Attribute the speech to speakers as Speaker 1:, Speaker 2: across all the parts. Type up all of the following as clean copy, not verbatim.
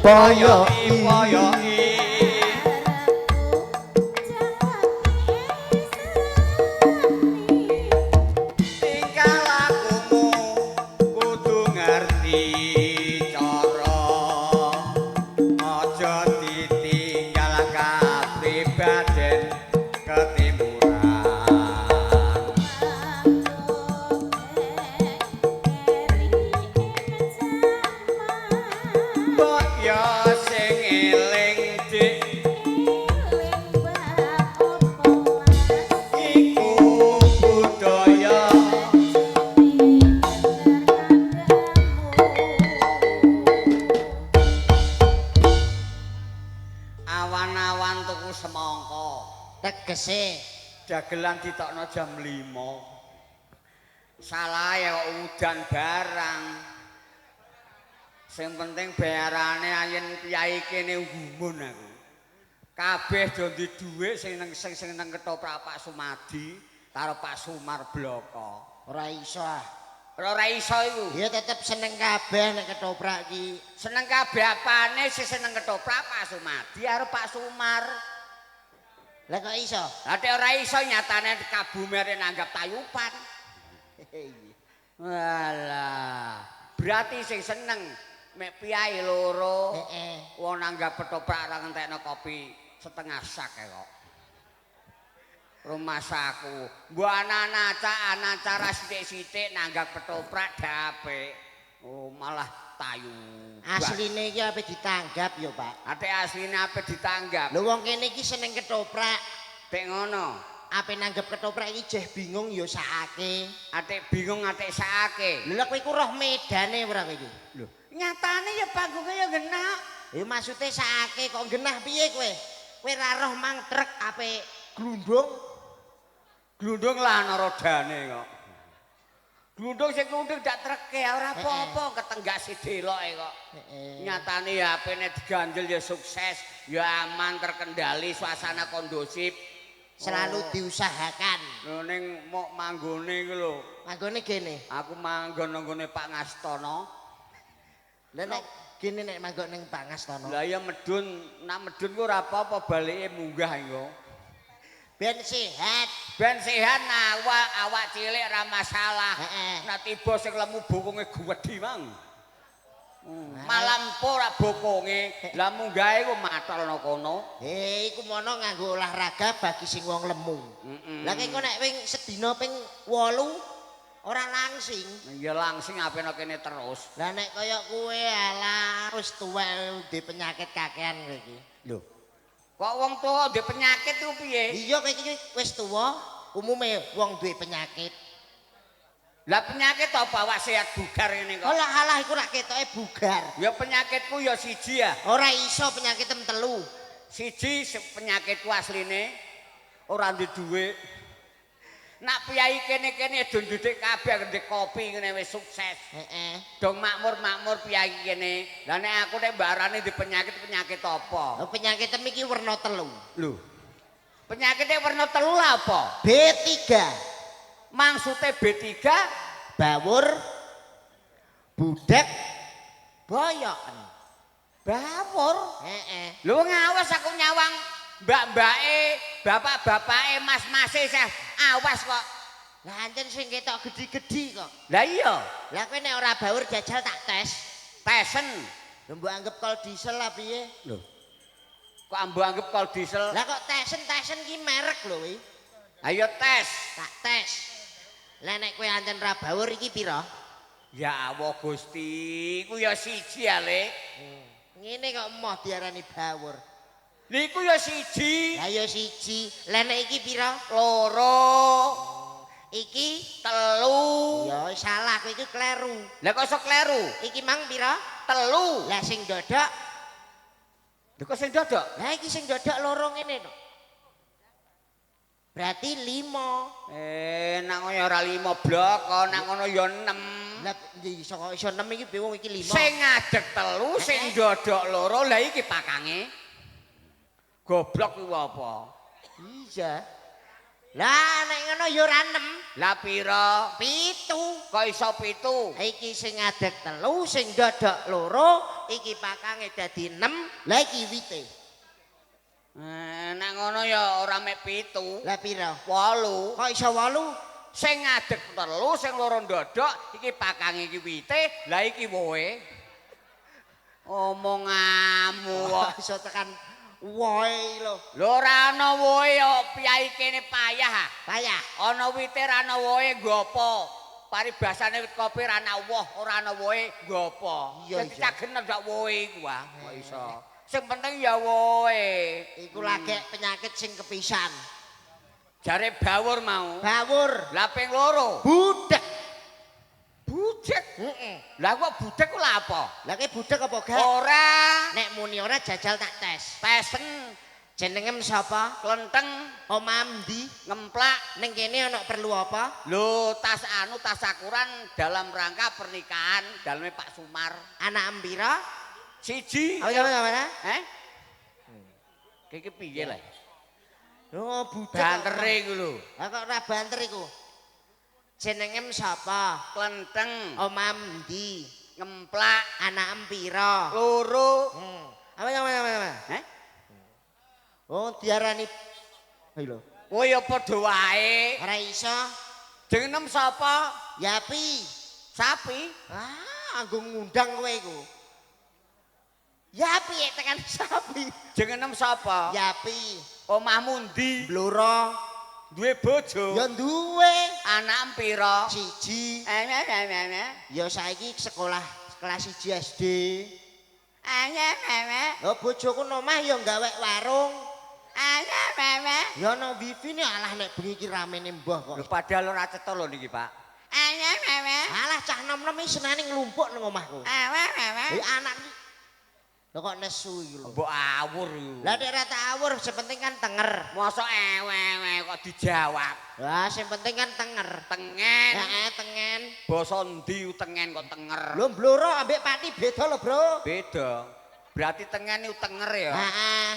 Speaker 1: Poyoki.
Speaker 2: Poyoki. Tingkah lakumu kudu ngerti cara, aja ditinggal kapribaden ketimuran. Mbok ya sing eling dik iku budaya. Awan-awan tuku semangka.
Speaker 1: Tegese
Speaker 2: Dagelan ditokno jam 5. Salah ya kok udan barang. Sing penting bayarane ayen piyai kene gumun aku. Kabeh do ndi dhuwit sing nang sing nang ketoprak Pak Sumadi karo Pak Sumar Bloko.
Speaker 1: Ora iso ah.
Speaker 2: Ora iso iku.
Speaker 1: Ya tetep seneng kabeh nek ketoprak iki.
Speaker 2: Seneng kabeh apane sing seneng ketoprak Pak Sumadi karo Pak Sumar.
Speaker 1: Lah kok iso?
Speaker 2: Lah nek ora iso nyatane kabume arep nanggap tayupan. Walah, berarti sing seneng mek piyai loro.
Speaker 1: Heeh.
Speaker 2: Wong nanggap ketoprak ora ngentekno kopi setengah sak e kok. Rumasaku, mbok ana-ana acara sithik-sithik nanggap ketoprak dapik. Oh, malah tayuban.
Speaker 1: Asline iki ape ditanggap ya, Pak.
Speaker 2: Ate asline ape ditanggap?
Speaker 1: Lho wong kene iki seneng ketoprak.
Speaker 2: Tek ngono.
Speaker 1: Ape nanggep ketoprak iki jeh bingung ya sakake.
Speaker 2: Atik bingung atik sakake.
Speaker 1: Lho lha kowe iku roh medane ora kowe iki?
Speaker 2: Lho, nyatane ya panggunge ya genah.
Speaker 1: Ya maksude sakake kok genah piye kowe? Kowe ora roh mang truk ape glundung?
Speaker 2: Glundung lah ana rodane kok. Glundung sing glundung dak treke ora apa-apa ketenggak sedeloke kok.
Speaker 1: Heeh.
Speaker 2: Nyatane ya apene diganjel ya sukses, ya aman terkendali, suasana kondusif.
Speaker 1: Selalu diusahakan.
Speaker 2: Lho ning mok manggone iku lho.
Speaker 1: Manggone gene.
Speaker 2: Aku manggon nang nggone Pak Ngastono.
Speaker 1: Lah nek gene nek manggon ning Pak Ngastono.
Speaker 2: Lah ya medun, nak medun ku ora apa-apa balike munggah engko.
Speaker 1: Ben sehat.
Speaker 2: Ben sehat nah awak cilik ora masalah.
Speaker 1: Heeh.
Speaker 2: Nah tiba sing lemu bokonge gedhi mang. Malam po ora bokonge, lah munggahe ku matol nang kono.
Speaker 1: Hei, iku mono nganggo olahraga bagi sing wong lemu. Lah kok nek ping sedina ping 8 ora langsing.
Speaker 2: Ya langsing apene kene terus.
Speaker 1: Lah nek kaya kowe alah wis tuwek duwe penyakit kakean kowe iki.
Speaker 2: Lho. Kok wong tuwa duwe penyakit iku piye?
Speaker 1: Iya kowe iki wis tuwa, umume wong duwe penyakit.
Speaker 2: Lah penyakit apa awak sehat bugar ngene kok?
Speaker 1: Alah alah iku rak ketoke bugar.
Speaker 2: Ya penyakitku ya siji ya.
Speaker 1: Ora iso penyakit tem telu.
Speaker 2: Siji penyakitku asline ora duwe dhuwit. Nak piyai kene-kene do ndhidhik kabeh ndek kopi ngene wis sukses.
Speaker 1: Heeh.
Speaker 2: Dong makmur-makmur piyai kene. Lah nek aku nek mbarane di penyakit-penyakit apa?
Speaker 1: Oh, penyakit tem iki werna telu.
Speaker 2: Lho. Penyakite werna telu lah apa?
Speaker 1: B3.
Speaker 2: Maksude B3
Speaker 1: bawur, budek, boyoken.
Speaker 2: Bawur.
Speaker 1: Heeh.
Speaker 2: Lho ngawas aku nyawang mbak-mbake, bapak-bapake, mas-mase seh awas kok.
Speaker 1: Lah ancen sing ketok gedhi-gedhi kok.
Speaker 2: Lah iya,
Speaker 1: Lah kowe nek ora bawur jajal tak tes.
Speaker 2: Tesen.
Speaker 1: Lho mbok anggap kol diesel lah piye?
Speaker 2: Lho. Kok mbok anggap kol diesel?
Speaker 1: Lah kok tesen-tesen ki merek lho kuwi.
Speaker 2: Ayo tes.
Speaker 1: Tak tes. Lah nek kowe ancen ra bawur iki pira?
Speaker 2: Ya Allah Gusti, iku ya siji ale.
Speaker 1: Ngene kok emoh diarani bawur.
Speaker 2: Lha iku ya siji.
Speaker 1: Lah ya siji. Lah nek iki pira?
Speaker 2: Loro,
Speaker 1: Iki
Speaker 2: telu.
Speaker 1: ya salah kowe iki kleru.
Speaker 2: Lah kok iso kleru?
Speaker 1: Iki mang pira?
Speaker 2: Telu.
Speaker 1: Lah sing dodok.
Speaker 2: Lha kok sing dodok?
Speaker 1: Lah iki sing dodok loro ngene to. Berarti 5.
Speaker 2: Nak ngono ya ora 5 blok, kok nak ngono ya 6.
Speaker 1: Lah iso kok iso 6 iki piye wong iki 5.
Speaker 2: Sing ngadeg telu, sing dodok loro, lah iki pakange. Goblok kuwi apa?
Speaker 1: Iya. Lah nek ngono ya ora 6.
Speaker 2: Lah pira?
Speaker 1: 7.
Speaker 2: Kok iso 7?
Speaker 1: Iki sing ngadeg 3, sing ndodok 2, iki pakange dadi 6, lah iki wite.
Speaker 2: Nek ngono ya ora mek 7.
Speaker 1: Lah pira?
Speaker 2: 8.
Speaker 1: Kok iso 8?
Speaker 2: Sing ngadeg 3, sing 2 ndodok, iki pakange iki wite, lah iki wohe. Omonganmu kok
Speaker 1: iso tekan wohe lho.
Speaker 2: Lho ora ana wohe kok piyai kene payah ah.
Speaker 1: Payah.
Speaker 2: Ana wite ora ana wohe nggo apa? Paribasane wit kopi ora ana woh, ora ana wohe nggo apa?
Speaker 1: Iya,
Speaker 2: Dadi cagener ndak wohe iku ah, kok iso. Sing penting ya wohe.
Speaker 1: Iku lagek penyakit sing kepisan.
Speaker 2: Jare bawur mau.
Speaker 1: Bawur.
Speaker 2: Lah ping loro.
Speaker 1: Budek.
Speaker 2: Budek.
Speaker 1: Heeh.
Speaker 2: Lah kok budek ku lha apa?
Speaker 1: Lah ki budek apa gak?
Speaker 2: Ora.
Speaker 1: Nek muni ora jajal tak tes.
Speaker 2: Tesen.
Speaker 1: Jenengem sapa?
Speaker 2: Klenteng.
Speaker 1: Omah ndi?
Speaker 2: Ngemplak.
Speaker 1: Ning kene ana perlu apa?
Speaker 2: Lho, tas anu tasakuran dalam rangka pernikahan daleme Pak Sumar.
Speaker 1: Anak pira?
Speaker 2: Siji.
Speaker 1: Apa apa?
Speaker 2: Heh? Iki piye lho?
Speaker 1: Oh, budek.
Speaker 2: Bantere iku lho.
Speaker 1: Lah kok ora banter iku? Jenengem sapa?
Speaker 2: Klenteng.
Speaker 1: Omah ndi?
Speaker 2: Ngemplak.
Speaker 1: Anak pira?
Speaker 2: Loro.
Speaker 1: Apa apa apa?
Speaker 2: Heh?
Speaker 1: Oh, diarani lho.
Speaker 2: Oh ya padha wae.
Speaker 1: Ora iso.
Speaker 2: Jenengem sapa?
Speaker 1: Yapi.
Speaker 2: Sapi.
Speaker 1: Ah, anggo ngundang kowe iku. Yapi tekan sapi.
Speaker 2: Jenengem sapa?
Speaker 1: Yapi.
Speaker 2: Omahmu ndi?
Speaker 1: Blora.
Speaker 2: Duwe bojo?
Speaker 1: Ya duwe.
Speaker 2: Anak pira?
Speaker 1: Siji. Ya saiki sekolah kelas 1 SD. Lho bojoku nomah ya gawe warung. Ya ana wifi ne alah nek bengi iki ramene mbah kok.
Speaker 2: Lho padahal ora cetha lho niki, Pak.
Speaker 1: Alah cah nom-nom iki senane nglumpuk nang omahku. Anak iki lho kok nesu iki lho.
Speaker 2: Mbok awur iku.
Speaker 1: Lah nek ora tak awur sing penting kan tenger.
Speaker 2: Mosok ewe-ewe kok dijawab.
Speaker 1: Lah sing penting kan tenger.
Speaker 2: Tengen.
Speaker 1: Heeh, tengen.
Speaker 2: Basa ndi tengen kok tenger?
Speaker 1: Lho Blora ambek Pati beda lho, Bro.
Speaker 2: Beda. Berarti tengen iku tenger ya.
Speaker 1: Heeh.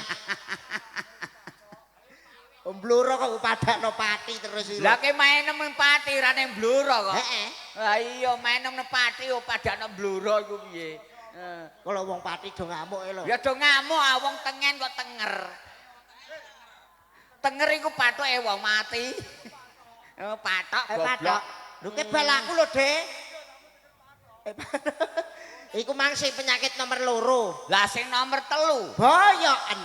Speaker 1: Blora kok padakno Pati terus iki.
Speaker 2: Lah ke main nang Pati ra ning Blora kok.
Speaker 1: Heeh.
Speaker 2: Lah iya main nang Pati kok padakno Blora iku piye?
Speaker 1: Kalau wong Pati do ngamuk lho.
Speaker 2: Ya do ngamuk ah wong tengen kok tenger. Tenger iku pathoke wong mati. Oh pathok goblok.
Speaker 1: Lho kebal aku lho, Dek. Iku mang sing penyakit nomor 2.
Speaker 2: Lah sing nomor 3.
Speaker 1: Boyoken.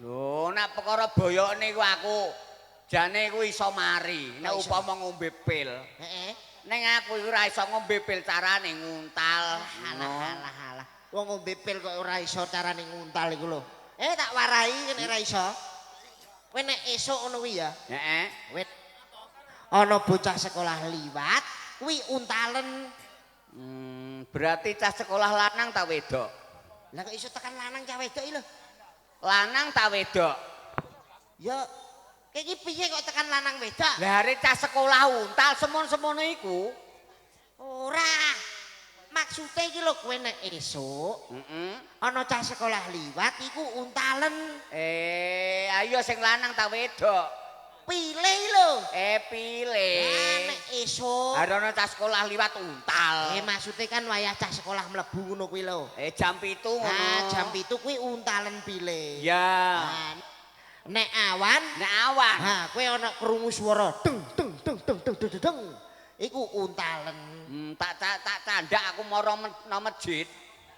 Speaker 2: Lho nek perkara boyokne iku aku jane iku iso mari nek upama ngombe pil.
Speaker 1: Heeh.
Speaker 2: Ning aku iku ora iso ngombe pil carane nguntal.
Speaker 1: Alah alah alah. Wong ngombe pil kok ora iso carane nguntal iku lho. Tak warai nek ora iso. Kowe nek esuk ngono kuwi ya.
Speaker 2: Heeh.
Speaker 1: Kowe ana bocah sekolah liwat kuwi untalen.
Speaker 2: Berarti cah sekolah lanang ta wedok?
Speaker 1: Lah kok iso tekan lanang cah wedok iki lho?
Speaker 2: Lanang ta wedok?
Speaker 1: Ya iki piye kok tekan lanang wedok?
Speaker 2: Lah arek cah sekolah untal semon-semono iku.
Speaker 1: Ora. Maksude iki lho kowe nek esuk, ana cah sekolah liwat iku untalen.
Speaker 2: Ayo sing lanang ta wedok?
Speaker 1: Pilih lho.
Speaker 2: Pilih.
Speaker 1: Lah nek esuk
Speaker 2: ana cah sekolah liwat untal.
Speaker 1: Maksude kan wayah cah sekolah mlebu ngono kuwi lho.
Speaker 2: Jam 7 ngono.
Speaker 1: Nah, jam 7 kuwi untalen pilih.
Speaker 2: Ya.
Speaker 1: Nah, nek awan, ha kowe ana krungu swara deng deng deng deng deng deng deng. Iku untalen.
Speaker 2: Tak candak aku mara nang masjid.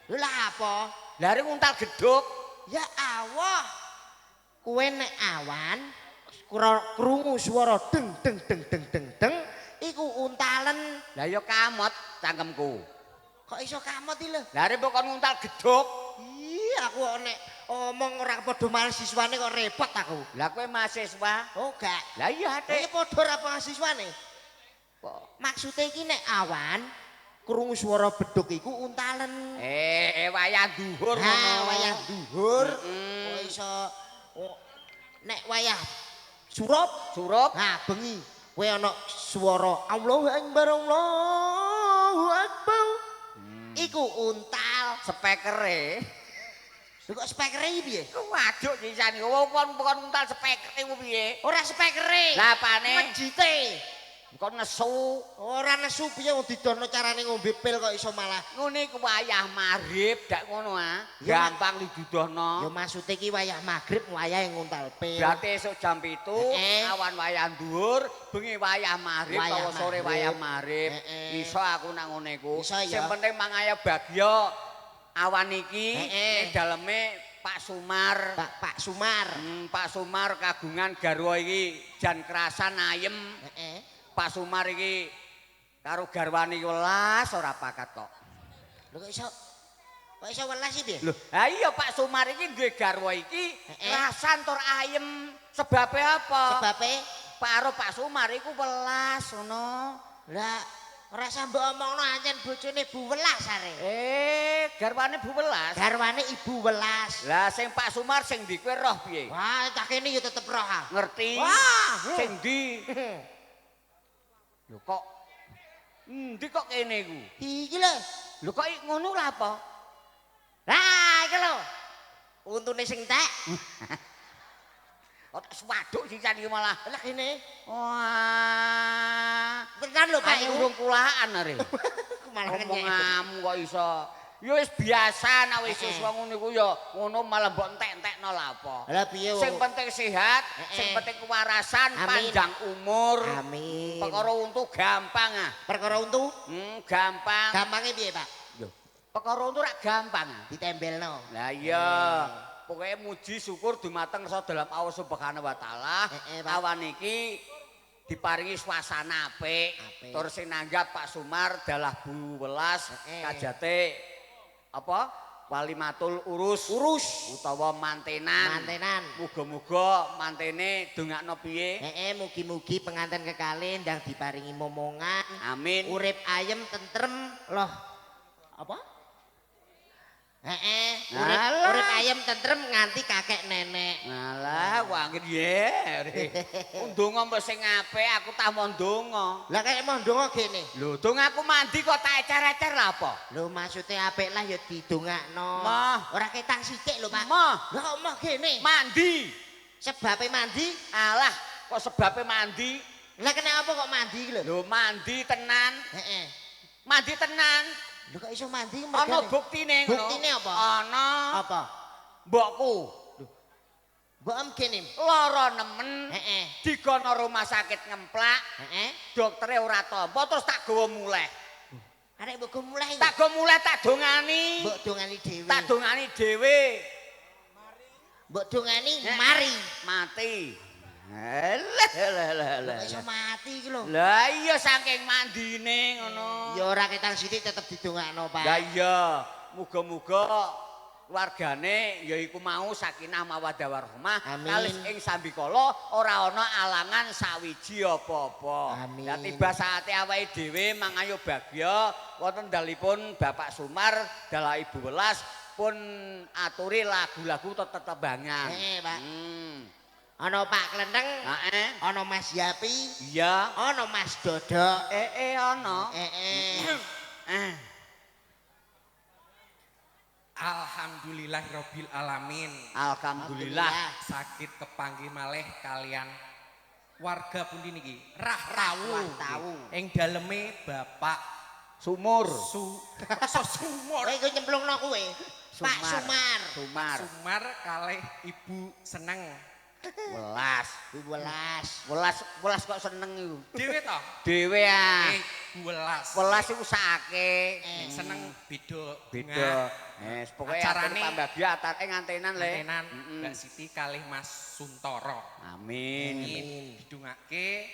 Speaker 1: Lho lah apa?
Speaker 2: Lah arep untal gedhok.
Speaker 1: Ya Allah. Kowe nek awan krungu swara deng deng deng deng deng deng iku untalen.
Speaker 2: Lah ya kamot cangkemku.
Speaker 1: Kok iso kamot iki lho?
Speaker 2: Lah arep kok nguntal gedhok.
Speaker 1: Ih, aku nek omong ora padha mahasiswane kok repot aku.
Speaker 2: Lah kowe mahasiswa?
Speaker 1: Oh, gak.
Speaker 2: Lah iya, Dik.
Speaker 1: Kowe padha ora mahasiswane?
Speaker 2: Kok
Speaker 1: maksude iki nek awan krungu swara beduk iku untalen.
Speaker 2: Wayah dhuhur ngono.
Speaker 1: Ha, wayah dhuhur. Kok iso nek wayah surup, ha bengi kowe ana swara Allahu Akbar Allahu Akbar. Iku untal
Speaker 2: spekere.
Speaker 1: Lho kok spekere iki piye?
Speaker 2: Waduh sisan iki wong kon nguntal spekere ku piye?
Speaker 1: Ora spekere.
Speaker 2: Lah apane?
Speaker 1: Mejite.
Speaker 2: Kok nesu?
Speaker 1: Ora nesu piye wong didono carane ngombe pil kok iso malah.
Speaker 2: Ngene iku wayah maghrib dak ngono ah. Gampang didudohno.
Speaker 1: Ya maksude iki wayah maghrib wayahe nguntal pil.
Speaker 2: Berarti esuk jam 7, awan wayah dhuwur, bengi wayah maghrib utawa sore wayah maghrib. Iso aku nang ngene iku. Sing penting mangaya bagya awan iki ning daleme Pak Sumar.
Speaker 1: Pak Sumar.
Speaker 2: Pak Sumar kagungan garwa iki jan kerasan ayem.
Speaker 1: Heeh.
Speaker 2: Pak Sumar iki karo garwane iki welas ora pakat kok.
Speaker 1: Lho kok iso welas iki piye?
Speaker 2: Lho, ha iya Pak Sumar iki duwe garwa iki kerasan tur ayem. Sebabe apa?
Speaker 1: Sebabe
Speaker 2: karo Pak Sumar iku welas ngono.
Speaker 1: Lah ora usah mbok omongno ancen bojone Bu Welas are.
Speaker 2: Garwane Bu Welas.
Speaker 1: Garwane Ibu Welas.
Speaker 2: Lah sing Pak Sumar sing ndi kowe roh piye?
Speaker 1: Wah, tak kene ya tetep roh ah.
Speaker 2: Ngerti?
Speaker 1: Wah,
Speaker 2: sing ndi? Lho kok endi kok kene iku?
Speaker 1: Iki lho.
Speaker 2: Lho kok ngono lha apa?
Speaker 1: Lah iki lho. Untune sing entek.
Speaker 2: Kok tak swaduk sisan iki malah.
Speaker 1: Lah kene.
Speaker 2: Wah.
Speaker 1: Tenan lho Pak iku.
Speaker 2: Urung kulaan are.
Speaker 1: Malah
Speaker 2: omonganmu kok iso. Ya wis biasa nek wis siswa ngono iku ya ngono malah mbok entek-entekno lha apa.
Speaker 1: Lah piye wong.
Speaker 2: Sing penting sehat, sing penting kewarasan, panjang umur.
Speaker 1: Amin.
Speaker 2: Perkara untu gampang ah.
Speaker 1: Perkara untu?
Speaker 2: Gampang.
Speaker 1: Gampange piye, Pak?
Speaker 2: Lho, perkara untu rak gampang ah.
Speaker 1: Ditembelno.
Speaker 2: Lah iya. Pokoke muji syukur dumateng Rasa dalam Allah Subhanahu wa taala. Awan iki diparingi suasana apik. Tur sing nanggap Pak Sumar dalah Bu Welas kajate apa walimatul urus utawa mantenan. Muga-muga mantene dongakno piye.
Speaker 1: Mugi-mugi penganten kekalih ndang diparingi momongan.
Speaker 2: Amin.
Speaker 1: Urip ayem tentrem loh. Apa? Urip ayem tentrem nganti kakek nenek.
Speaker 2: Alah, wangir ye. Ndonga mbok sing apik, aku tak mau ndonga.
Speaker 1: Lah kaya mau ndonga gene.
Speaker 2: Lho, dongaku mandi kok tak ecer-ecer lah apa?
Speaker 1: Lho maksude apik lah ya didongakno. Ora ketang sithik lho, Pak.
Speaker 2: Moh.
Speaker 1: Lah kok moh gene?
Speaker 2: Mandi.
Speaker 1: Sebabe mandi?
Speaker 2: Alah, kok sebabe mandi?
Speaker 1: Lah kena apa kok mandi iki lho?
Speaker 2: Lho mandi tenan.
Speaker 1: Heeh.
Speaker 2: Mandi tenan.
Speaker 1: Lho kok iso mandi
Speaker 2: mergane? Ana buktine ngono.
Speaker 1: Buktine apa?
Speaker 2: Ana.
Speaker 1: Apa?
Speaker 2: Mbokku.
Speaker 1: Lho. Mbok em kene.
Speaker 2: Lara nemen.
Speaker 1: Heeh.
Speaker 2: Digono rumah sakit ngemplak.
Speaker 1: Heeh.
Speaker 2: Doktere ora tampa terus tak gawa muleh.
Speaker 1: Arek mbok go muleh.
Speaker 2: Tak go muleh tak dongani.
Speaker 1: Mbok dongani dhewe.
Speaker 2: Tak dongani dhewe.
Speaker 1: Mbok dongani mari
Speaker 2: mati. Alah.
Speaker 1: Iso mati iki lho.
Speaker 2: Lah iya saking mandine ngono.
Speaker 1: Ya ora ketang sithik tetep didongakno, Pak.
Speaker 2: Lah iya, muga-muga keluargane ya iku mau sakinah mawaddah warahmah kalis ing sambikala ora ana alangan sawiji apa-apa.
Speaker 1: Lah
Speaker 2: tiba saate awake dhewe mangayu bagya wonten dalipun Bapak Sumar dalah Ibu Welas pun aturi lagu-lagu tetetembangan.
Speaker 1: Heeh, Pak. Ana Pak Klenteng,
Speaker 2: heeh,
Speaker 1: ana Mas Yapi,
Speaker 2: iya,
Speaker 1: ana Mas Dodok,
Speaker 2: ana.
Speaker 3: Alhamdulillahirabbil alamin.
Speaker 2: Alhamdulillah
Speaker 3: sakit kepanggih malih kalian warga pundi niki? Rahtawu. Ing daleme Bapak
Speaker 2: Sumur.
Speaker 3: Sumur.
Speaker 1: Kowe iku nyemplungno kowe. Pak Sumar.
Speaker 2: Sumar.
Speaker 3: Sumar kalih Ibu Seneng.
Speaker 2: Welas. Welas kok seneng iku.
Speaker 3: Dhewe to?
Speaker 2: Dhewe ah.
Speaker 3: Welas.
Speaker 2: Welas iku sakake.
Speaker 3: Seneng beda.
Speaker 2: Beda. Wis pokoke
Speaker 3: acarane
Speaker 2: pambagya atare ngantenan le.
Speaker 3: Ngantenan Mbak Siti kalih Mas Suntoro.
Speaker 2: Amin.
Speaker 3: Didongake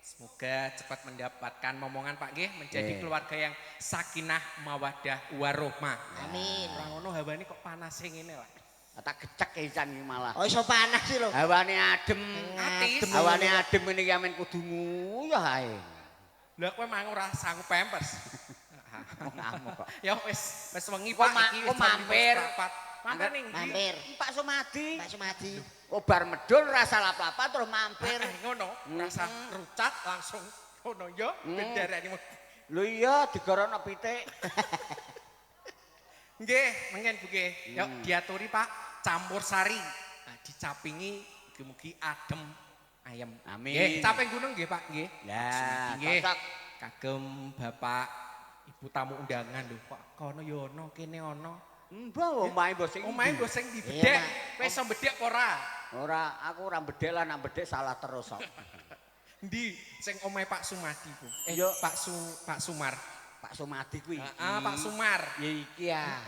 Speaker 3: semoga cepat mendapatkan momongan Pak nggih, menjadi keluarga yang sakinah mawaddah warohmah.
Speaker 1: Amin.
Speaker 3: Ora ngono hawane kok panas sing ngene lah.
Speaker 2: Tak gecek isan iki malah.
Speaker 1: Oh iso panas sih lho.
Speaker 2: Hawane adem.
Speaker 3: Atis.
Speaker 2: Hawane adem ngene iki amen kudu nguyah ae.
Speaker 3: Lah kowe mang ora sanggup pampers.
Speaker 2: Ngamuk kok.
Speaker 3: Ya wis wis wengi Pak iki
Speaker 2: wis mampir.
Speaker 3: Mampir ning ndi?
Speaker 1: Mampir.
Speaker 2: Pak Sumadi.
Speaker 1: Pak Sumadi.
Speaker 2: Oh bar medun rasa lap-lapan terus mampir.
Speaker 3: Ngono, rasa rucat langsung ngono ya bendarane.
Speaker 2: Lho iya digorono pitik.
Speaker 3: Nggih, mengen Bu nggih. Yuk diaturi Pak, campur sari. Nah, dicapingi mugi-mugi adem ayem.
Speaker 2: Amin.
Speaker 3: Nggih, caping gunung nggih Pak nggih.
Speaker 2: Lah,
Speaker 3: nggih.
Speaker 2: cocok.
Speaker 3: Kagem Bapak Ibu tamu undangan lho, kok kono ya ana kene ana.
Speaker 2: Mbah omahe mbok sing
Speaker 3: Omahe mbok sing dibedhek. Kowe iso bedhek apa ora?
Speaker 2: Ora, aku ora bedhek lah, nek bedhek salah terus kok.
Speaker 3: Endi sing omahe Pak Sumadi ku?
Speaker 2: Yo.
Speaker 3: Pak Sumar.
Speaker 2: Pak Sumadi kuwi.
Speaker 3: Heeh, Pak Sumar.
Speaker 2: Ya iki ya.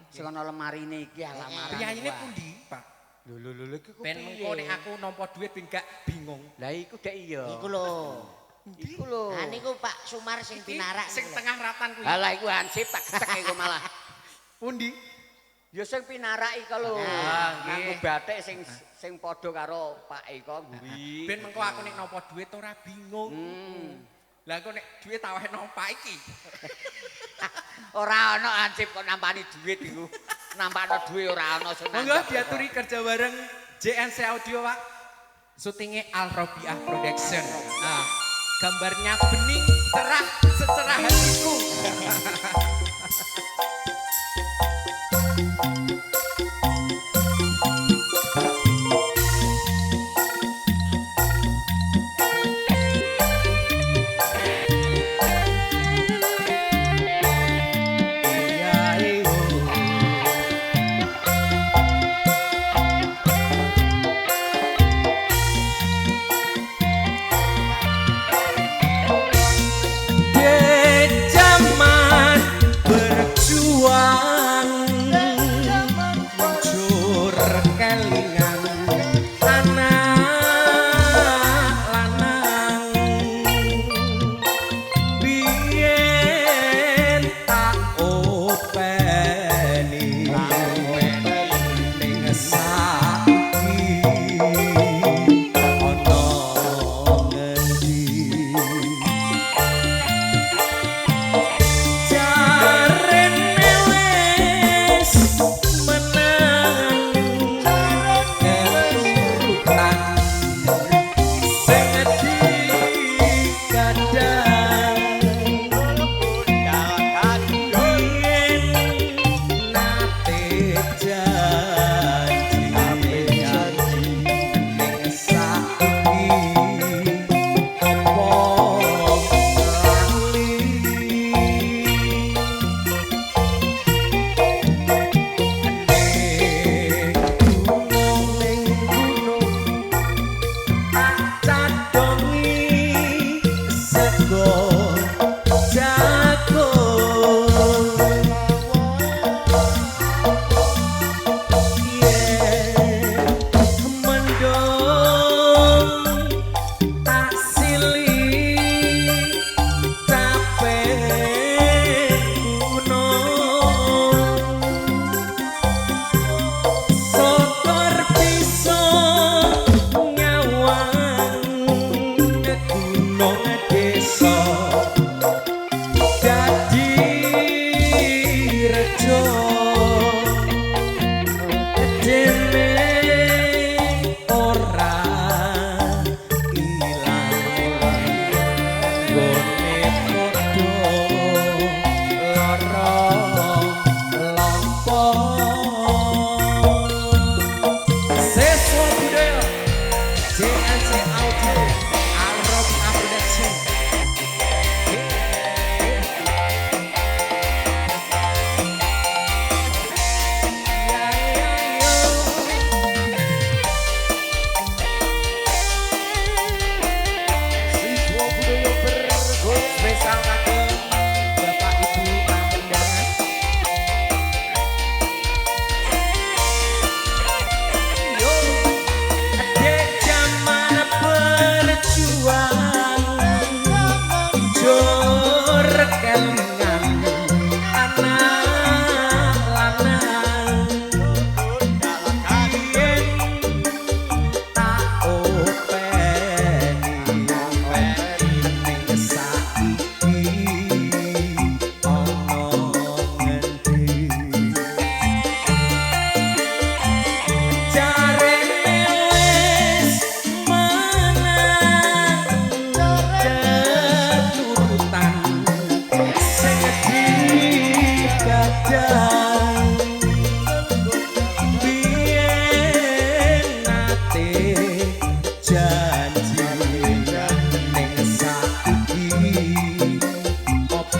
Speaker 2: Sing ana lemarine iki ya lamaran.
Speaker 3: Priyayine pundi, Pak?
Speaker 2: Lho lho lho iki kok
Speaker 3: Ben mengko nek aku nampa dhuwit ben gak bingung.
Speaker 2: Lah iku dek iya.
Speaker 1: Iku lho.
Speaker 2: Iku lho.
Speaker 1: Ha niku Pak Sumar sing pinarak.
Speaker 3: Sing tengah ratan kuwi.
Speaker 2: Lah iku hansip tak kecek iku malah.
Speaker 3: Pundi?
Speaker 2: Ya sing pinarak iku lho. Nganggo batik sing sing padha karo Pak Eko kuwi.
Speaker 3: Ben mengko aku nek nampa dhuwit ora bingung. Lah kok nek dhuwit tak wehno Pak iki.
Speaker 2: Ora ana hansip kok nampani dhuwit iku. Nampakno dhuwit ora ana sing.
Speaker 3: Monggo diaturi kerja bareng JNC Audio, Pak. Syutinge Al Robiah Production. Nah, gambarnya bening, cerah, secerah hatiku.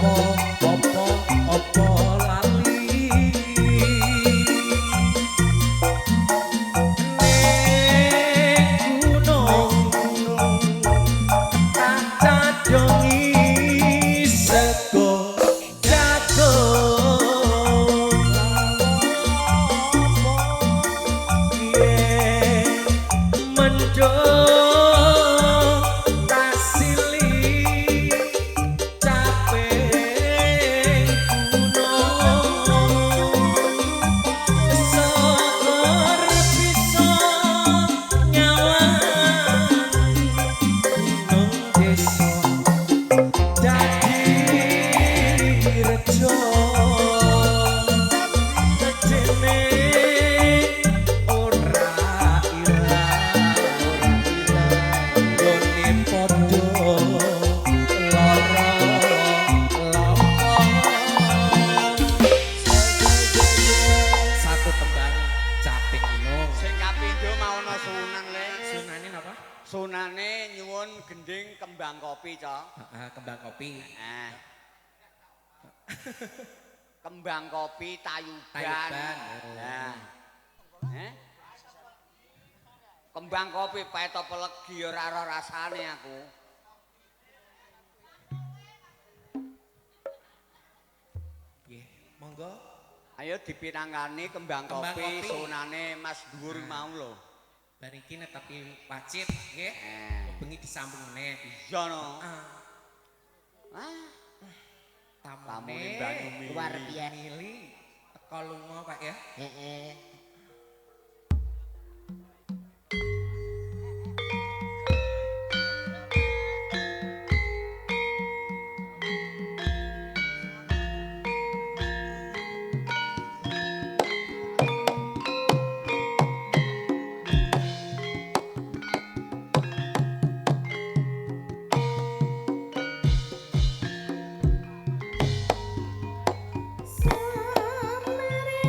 Speaker 3: Apa apa apa lali ning gunung tak cadongi sego jagung yen mendung tak silih capek gunung sokor bisa nyawang gunung desa dadi rejo dene ora ilang nggone padha lara lapa. Satu tembang caping gunung.
Speaker 2: Sing kapindho mau ana sunan le.
Speaker 3: Sunane napa?
Speaker 2: Sunane nyuwun gending kembang kopi, Cok.
Speaker 3: Heeh, kembang kopi.
Speaker 2: Nah. Kembang kopi tayuban.
Speaker 3: Tayuban, oh.
Speaker 2: Nah. Eh? Kembang kopi pahit apa legi ora ora rasane aku.
Speaker 3: Nggih, monggo.
Speaker 2: Ayo dipinangkani kembang
Speaker 3: Kembang
Speaker 2: kopi
Speaker 3: kopi.
Speaker 2: sunane Mas Dhuwur mau lho.
Speaker 3: Bar iki netepi wajib nggih.
Speaker 2: Eh.
Speaker 3: Bengi disambung meneh.
Speaker 2: Iya no.
Speaker 3: Ah,
Speaker 2: Ah,
Speaker 3: tamune
Speaker 2: tamune banyu mili.
Speaker 1: Luar biasa.
Speaker 3: Mili teko lunga Pak ya.
Speaker 1: Heeh.
Speaker 4: Samare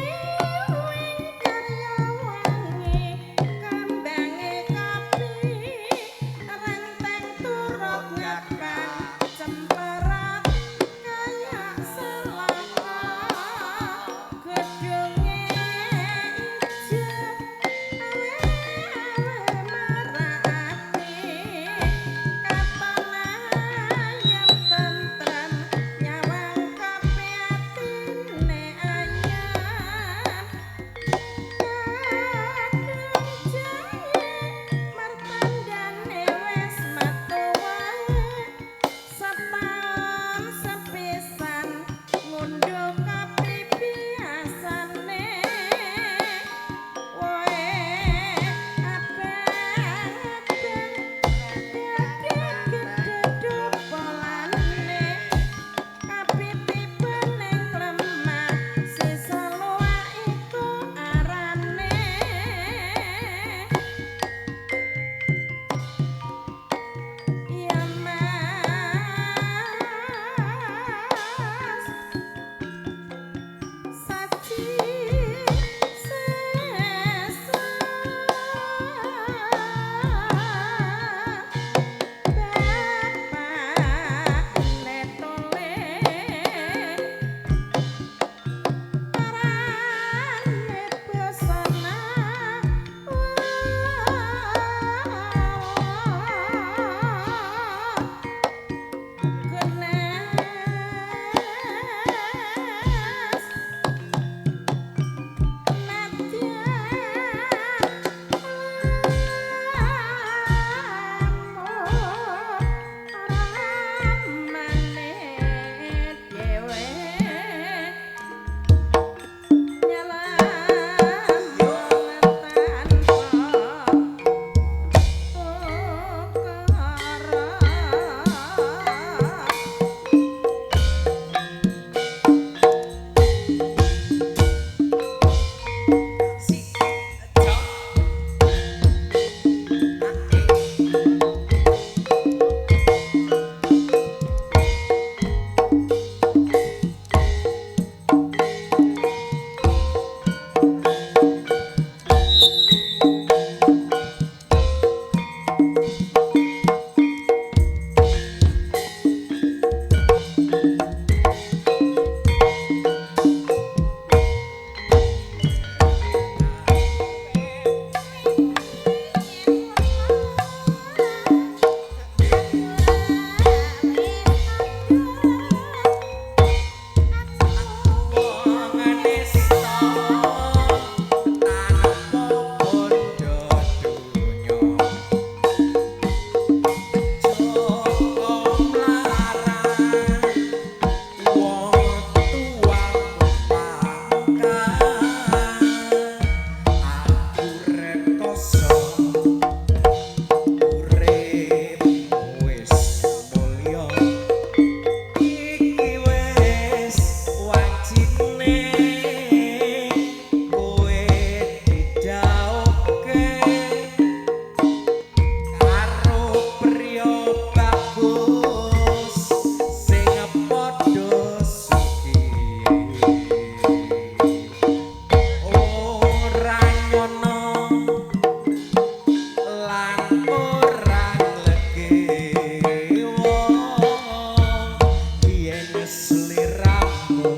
Speaker 3: sliramu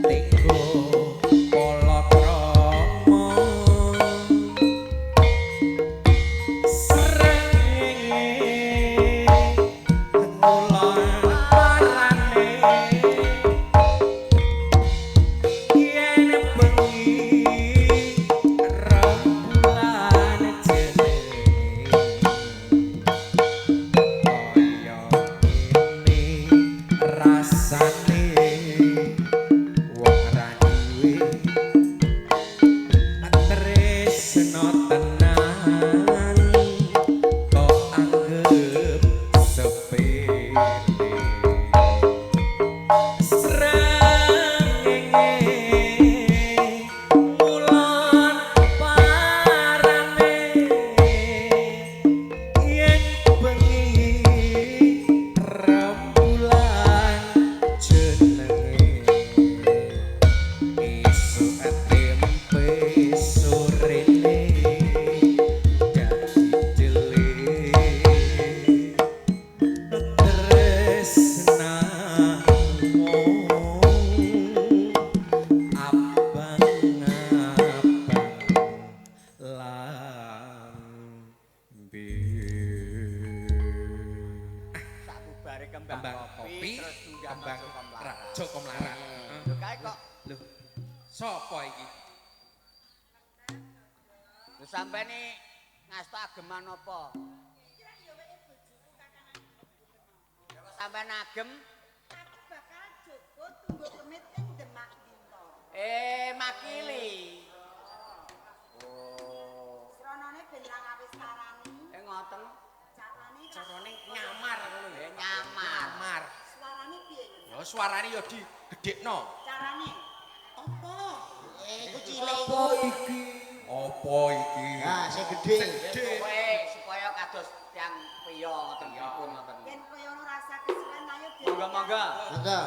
Speaker 3: tenggo palakrama srengenge ngulon parane yen bengi rembulan jenenge kaya ngene rasane wong ra duwe tresno tenan kok anggep sepele srengenge ngulon parane yen bengi rembulan jenenge isuk tempe sorene dadi dele tresnamu abang-abang lambe.
Speaker 2: Sakubare kembang
Speaker 3: Kembang
Speaker 2: kopi
Speaker 3: kopi,
Speaker 2: terus munggah
Speaker 3: kembang
Speaker 2: Raja
Speaker 3: Raja Komlarat.
Speaker 2: Lho kae kok
Speaker 3: Lho, sapa iki?
Speaker 2: lho sampean ni ngasta ageman apa? Ya kok sampean agem?
Speaker 4: Aku bakal jogo tunggu kemit ing Demak Dinto.
Speaker 2: Makili. Oh.
Speaker 4: Sronone ben ra ngawistarani,
Speaker 2: Ngoten.
Speaker 4: carane
Speaker 3: Carane nyamar ngono lho.
Speaker 2: Nyamar.
Speaker 3: Nyamar.
Speaker 4: Suarane piye?
Speaker 3: Ya suarane ya digedhekno.
Speaker 4: Carane
Speaker 1: Apa? Iku cilik iku.
Speaker 3: Iki? Apa iki?
Speaker 1: Ha, sing gedhe.
Speaker 2: Pokoke supaya kados tiyang priya ngoten pripun ngoten.
Speaker 4: ben kaya ono rasa kesuwen ayo
Speaker 2: Monggo monggo.
Speaker 1: Monggo.